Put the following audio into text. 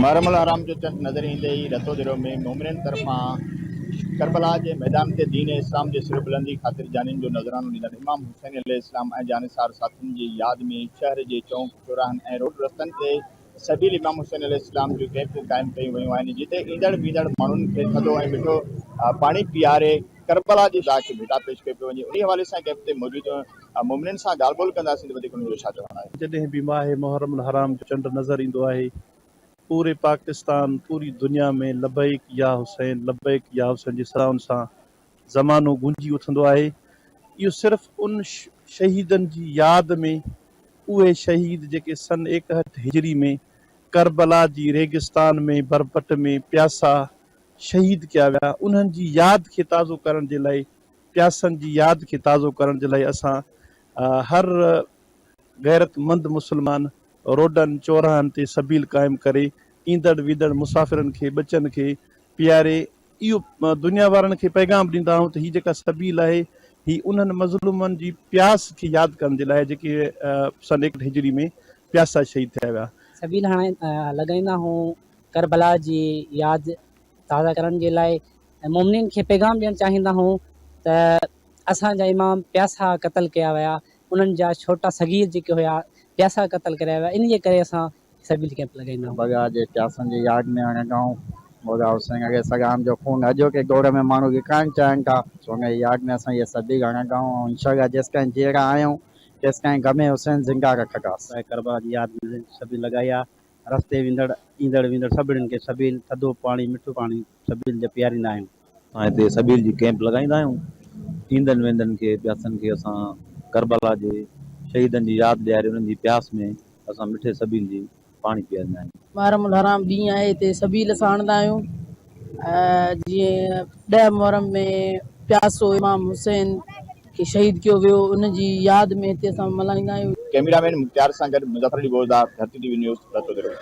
محرم الحرام جو چنڊ نظر ايندي ئي رتوديرو ۾ مومنين طرفان ڪربلا جي ميدان تي دين اسلام جي سر بلندي خاطر جانين جو نذرانو ڏيندڙ امام حسين عليه السلام ۽ جانثار ساٿين جي ياد ۾ شهر جي چونڪ، چوراهن ۽ روڊ رستن تي سبيل امام حسين عليه السلام جون ڪئمپون قائم ڪيون ويون آهن جتي ايندڙ ويندڙ ماڻهن کي ٿڌو ۽ مٺو پاڻي پياري ڪربلا جي خدا کي ڀيٽا پيش ڪئي پيو وڃي انهي حوالي سان ڪئمپ تي موجود مومنين سان ڳالهه ٻولهه ڪنداسين ته وڌيڪ انهن جو ڇا چوڻ آهي. جڏهن به ماهه محرم الحرام جو چنڊ نظر ايندو آهي پوري پاڪستان پوري دنيا ۾ لبيڪ يا حسين لبيڪ يا حسين جي صدائن سان زمانو گونجي اٿندو آهي اهو صرف ان شهيدن جي ياد ۾ اهي شهيد جيڪي سن ايڪهٺ هجري ۾ ڪربلا جي ريگستان ۾ برپٽ ۾ پياسا شهيد ڪيا ويا انهن جي ياد کي تازو ڪرڻ جي لاء پياسن جي ياد کي تازو ڪرڻ جي لاء اسان هر غيرت مند مسلمان روڊن چوراهن تي سبيل قائم ڪري ايندڙ ويندڙ مسافرن کي ٻچن کي پياري اهو دنيا وارن کي پيغام ڏيندا آهيون ته هي جيڪا سبيل آهي هي انهن مظلومن جي پياس کي ياد ڪرڻ جي لاء جيڪي سن ايڪهٺ هجري ۾ پياسا شهيد ٿيا ويا. سبيل هاڻي لڳائيندا آهيون ڪربلا جي ياد تازه ڪرڻ جي لاء ۽ مومنين کي پيغام ڏيڻ چاهيندا هون ته اسان جا امام پياسا قتل ڪيا ويا انهن جا ڇوٽا صغير جيڪي هيا پياسا قتل ڪريا ويا انهي جي ڪري اسان سبيل ڪيمپ لڳائيندا هون. بغا جي پياسن جي ياد ۾ هڻندائون مولا حسين عليه السلام جو خون اڄوڪي دور ۾ ماڻهو وڪائڻ چاهين ٿا سو ان جي ياد ۾ اسان اهي سبيل هڻندائون ۽ انشاء الله جيستائين جيئرا آهيون تيستائين غم حسين زنده رکنداس. ڪربلا جي ياد ۾ سبيل لڳائي آ رستي ويندڙ ايندڙ ويندڙ سڀني کي سبيل، ٿڌو پاڻي، مٺو پاڻي سبيل جا پياريندا آهيون. اسان هتي سبيل جي ڪئمپ لڳائيندا آهيون. ايندن ويندن کي پياسن کي اسان ڪربلا جي شهيدن جي ياد ڏياري انهن جي پياس ۾ اسان مٺي سبيل جي پاڻي پياريندا آهيون. محرم الحرام ڏينهن آهي هتي سبيل اسان هڻندا آهيون جيئن ڏهه محرم ۾ پياسو امام حسين کي شهيد ڪيو ويو ان جي ياد ۾ هتي اسان ملهائيندا آهيون. ڪئميرا مين مختيار سان گڏ Muzaffar Ali Bozdar, Dharti T V news, Ratodero.